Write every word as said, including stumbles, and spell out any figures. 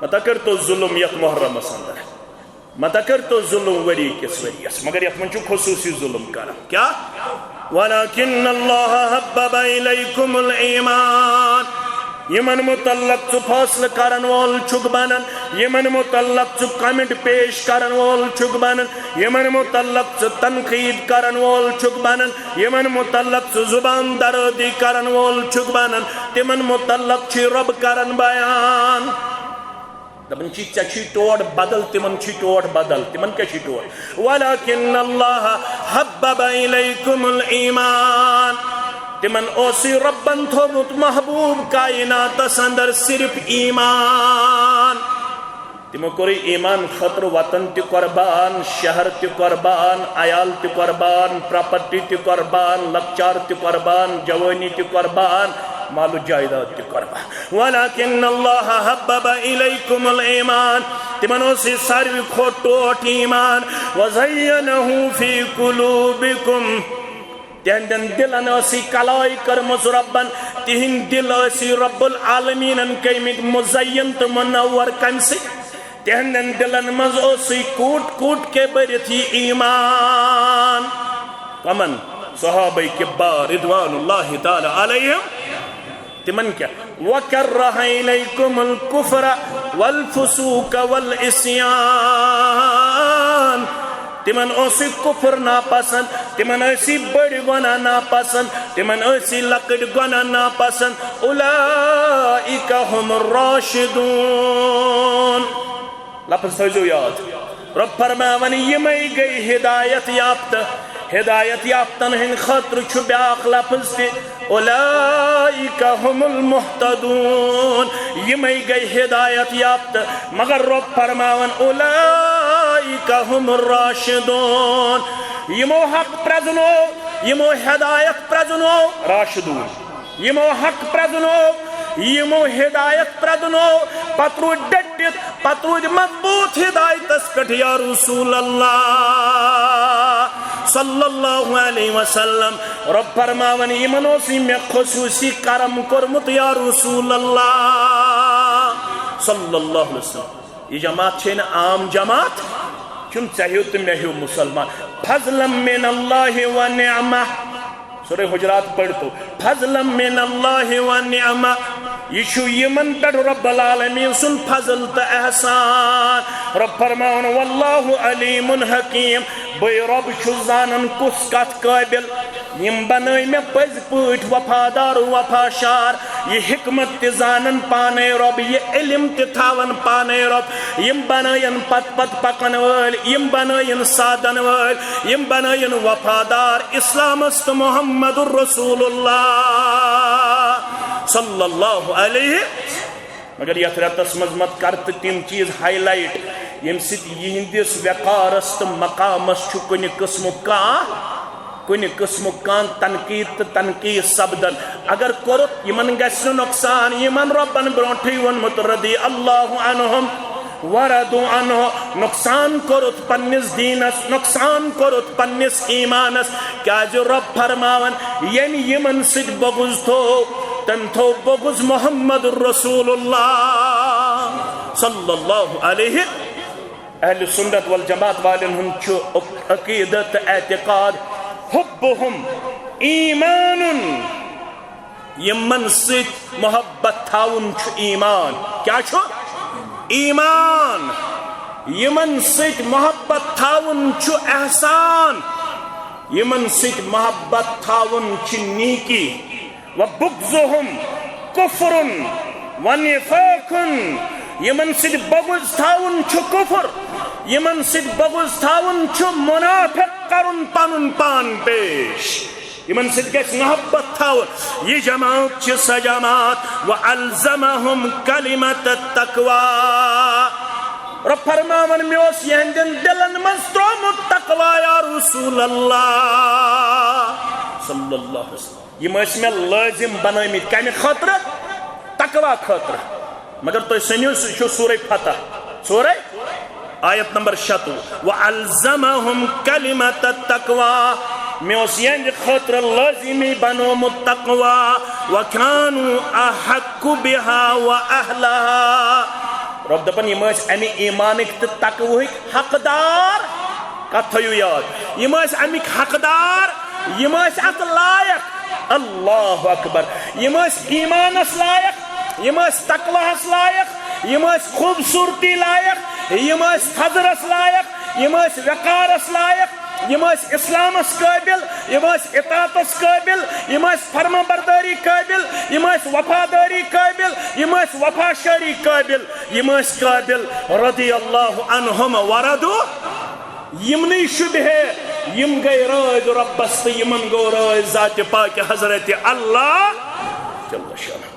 متہ کٔرۍتو ظلم یتھ محرمس اندر، متہ کٔرۍتو ظلم ؤری کِس ؤرِیس، مگر یتھ منٛز چھُ خصوٗصی ظلم کران۔ کیٛاہ؟ ولكن الله حبب إليكم الإيمان۔ یِمن متعلق ژٕ فٲصلہٕ کرن وول چھُکھ بنان، یِمن متعلق ژٕ comment پیش کرن وول چھُکھ بنان، یِمن متعلق ژٕ تنقید کرن وول چھُکھ بنان، یِمن متعلق ژٕ زبان درٲدی کرن وول چھُکھ بنان، تِمن متعلق چھُ رۄب کران بیان۔ دپان چھِ، ژےٚ چھُے ٹوٹھ بدل، تِمن چھُے ٹوٹھ بدل۔ تِمن کیٛاہ چھُے ٹوٹھ؟ ولكن الله حبب إليكم الإيمان۔ تِمن اوسُے رۄبن تھوٚومُت محبوب کائناتس اندر صرف ایمان۔ تِمو کوٚرُے ایمان خٲطرٕ وطن تہِ قربان، شہر تہِ قربان، عیال تہِ قربان، property تہِ قربان، لۄکچار تہِ قربان، جوٲنی تہِ قربان، مال و جائیداد تہِ قربان۔ ولكن الله حبب إليكم الإيمان۔ تِمن اوس یہِ ساروی کھۄتہٕ ٹوٹھ ایمان۔ وزينه في قلوبكم۔ تِہنٛدٮ۪ن دِلن ٲسٕے کلاے کٔرمٕژ رۄبن، تِہنٛدۍ دِل ٲسٕے رب العالمیٖنن کٔرمٕتۍ مزین تہٕ منور۔ کمہِ سۭتۍ؟ تِہنٛدٮ۪ن دِلن منٛز اوسٕے کوٗٹ کوٗٹ کے بٔرِتھ یہِ ایمان۔ کمن؟ صحابہ کبار رضوان اللہ تعالی علیہم۔ تِمن کیٛاہ؟ وكره إليكم الكفر والفسوق والعصيان۔ تِمن اوس یہِ کفر ناپسند، تِمن ٲسۍ یہِ بٔڑۍ گۄناہ ناپسند، تِمن ٲسۍ یہِ لۄکٕٹۍ گۄناہ ناپسند۔ أولئك هم الراشدون۔ لفظ تھٲیزیو یاد۔ رۄب فرماوان، یِمے گٔے ہدایت یافتہٕ۔ ہدایت یافتن ہٕنٛدِ خٲطرٕ چھُ بیٛاکھ لفظ تہِ، أولئك هم المهتدون۔ یِمے گٔے ہدایت یافتہٕ۔ مگر رۄب فرماوان، أولئك هم الراشدون۔ یِمو حق پرزنو، یِمو ہدایت پرزنو، راشدون۔ یِمو حق پرزنو، یِمو ہدایت پرزنو، پتہٕ روٗدۍ ڈٔٹِتھ، پتہٕ روٗدۍ مضبوٗط ہدایتس پٮ۪ٹھ یا رسول اللہ صلی اللہ علیہ وسلم۔ رۄب فرماوان، یِمن اوسُے مےٚ خصوٗصی کرم کوٚرمُت یا رسول اللہ صلی اللہ علیہ وسلم۔ یہِ جماعت چھے نہٕ عام جماعت، چھُنہٕ ژےٚ ہیوٗ تہٕ مےٚ ہیوٗ مُسلمان۔ فضلا من اللہ و نعمہ۔ سورہ حجرات پٔرۍتو۔ فضلا من اللہ و نعمہ۔ یہِ چھُ یِمن پٮ۪ٹھ رب العالمین سُنٛد فضل تہٕ احسان۔ رب فرماوان، واللہ علیم حکیم۔ بٕے رب چھُس زانان کُس کتھ قٲبل۔ یِم بنٲے مےٚ پٔزۍ پٲٹھۍ وفادار و وفاشار، یہِ حکمت تہِ زانن پانے رۄب، یہِ علم تہِ تھاون پانے رۄب۔ یِم بنٲین پتہٕ پتہٕ پکن وٲلۍ، یِم بنٲین سادن وٲلۍ، یِم بنٲین وفادار اسلامس تہٕ محمد رسول اللہ صلی اللہ علیہ۔ مگر یتھ رٮ۪تس منٛز مت کر تہٕ تِم چیٖز highlight، ییٚمہِ سۭتۍ یِہنٛدِس وقارس تہٕ مقامس چھُ کُنہِ قٕسمُک کانٛہہ، کُنہِ قٕسمُک کانٛہہ تنقید تہٕ تنقیٖص سپدان۔ اگر کوٚرُتھ، یِمن گژھِ نہٕ نۄقصان، یِمن رۄبن برونٛٹھٕے ووٚنمُت رضی اللہ عنہم ورضوا عنہ، نۄقصان کوٚرُتھ پننِس دیٖنس، نۄقصان کوٚرُتھ پننِس ایٖمانس۔ کیازِ رۄب فرماوان، ییٚمۍ یِمن سۭتۍ بغض تھوو، تٔمۍ تھوو بغض محمد رسول اللہ صلی اللہ علیہ۔ اہل سنت والجماعت والٮ۪ن ہُنٛد چھُ عقیدٕ تہٕ اعتقاد، حبہم ایمان، یِمن سۭتۍ محبت تھاوُن چھُ ایمان۔ کیٛاہ چھُ؟ ایمان۔ یِمن سۭتۍ محبت تھاوُن چھُ احسان۔ یِمن سۭتۍ محبت تھاوُن چھِ نیکی۔ وبغضہم کفر ونفاق۔ یِمن سۭتۍ بغض تھاوُن چھُ کفر۔ یِمن سۭتۍ بغض تھاوُن چھُ منافق کرُن پنُن پان پیش۔ یِمن سۭتۍ گژھِ محبت تھاوُن۔ یہِ جماعت چھِ سۄ جماعت، وَأَلْزَمَهُمْ كَلِمَةَ التَّقْوَى۔ رۄب فرماوان، مےٚ اوس یِہنٛدٮ۪ن دِلن منٛز ترٛوومُت تقوی یا رسول اللہ صلی اللہ علیہ وسلم۔ یِم ٲسۍ مےٚ لٲزِم بنٲومٕتۍ کمہِ خٲطرٕ؟ تقوی خٲطرٕ۔ مگر تُہۍ سٔنِو، سُہ چھُ سورہ فتح، سورہ آیت نمبر شتوُہ، وَأَلْزَمَهُمْ كَلِمَةَ التَّقْوَى۔ مےٚ اوس یِہنٛدِ خٲطرٕ لٲزمی بنوومُت تقوی، وَكَانُوا أَحَقَّ بِهَا وَأَهْلَهَا۔ رۄب دَپان، یِم ٲسۍ اَمہِ ایٖمانٕکۍ تہٕ تقوہٕکۍ حقدار۔ کَتھ تھٲیِو یاد، یِم ٲسۍ اَمِکۍ حقدار، یِم ٲسۍ اَتھ لایق۔ اللہ اکبر۔ یِم ٲسۍ ایٖمانَس لایق، یِم ٲسۍ تقوہَس لایق، یِم ٲسۍ خوٗبصوٗرتی لایق، یِم ٲسۍ فضلَس لایق، یِم ٲسۍ وقارَس لایق، یِم ٲسۍ اِسلامَس قٲبِل، یِم ٲسۍ اطاعتَس قٲبِل، یِم ٲسۍ فرما بردٲری قٲبِل، یِم ٲسۍ وفادٲری قٲبِل، یِم ٲسۍ وفا شٲری قٲبِل، یِم ٲسۍ قٲبِل رضی اللہ عنہم ورضوا۔ یِمنٕے شُبہِ ہے، یِم گٔے رٲضۍ رۄبَس تہٕ یِمَن گوٚو رٲضۍ ذاتِ پاکہِ حضرت اللہ جل شانہ۔